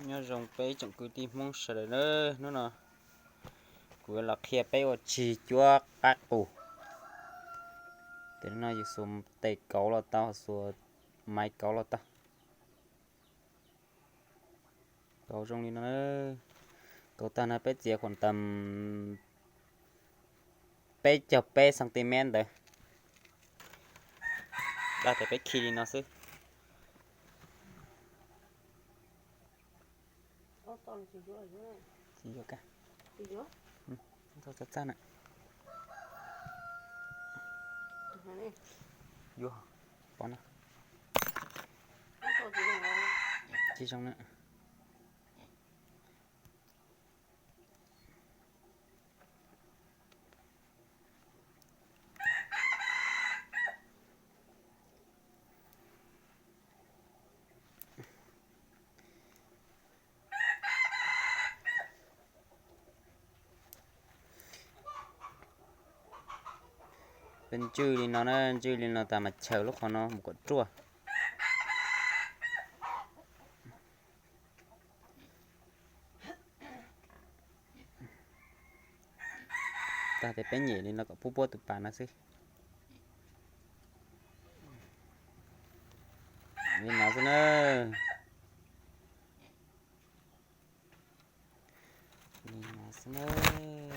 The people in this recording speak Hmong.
Nyob zoo peb tsoom kwv tij Hmoob sawv daws na, hnub no kuv los qhia peb ua tshis cuab qab qus. Ces hnub no yus xuas tes kauv los tau, xuas maiv kauv los tau. Kauv zoo li no, kauv tag no peb txiav khuam tau peb caug peb xas ti mev ntawd. Dag tias peb khi li no xwb. Tsis yuav kag. Txaj txaj na. Yuav pov no. Tsis zoo na. Peb ntswj li no na, ntswj li no tas mas chaws lub qhov no mus kom ruaj. Tag tias peb nyem li no kom puab puab tus pas no xwb. Li no xwb na. Li no xwb na.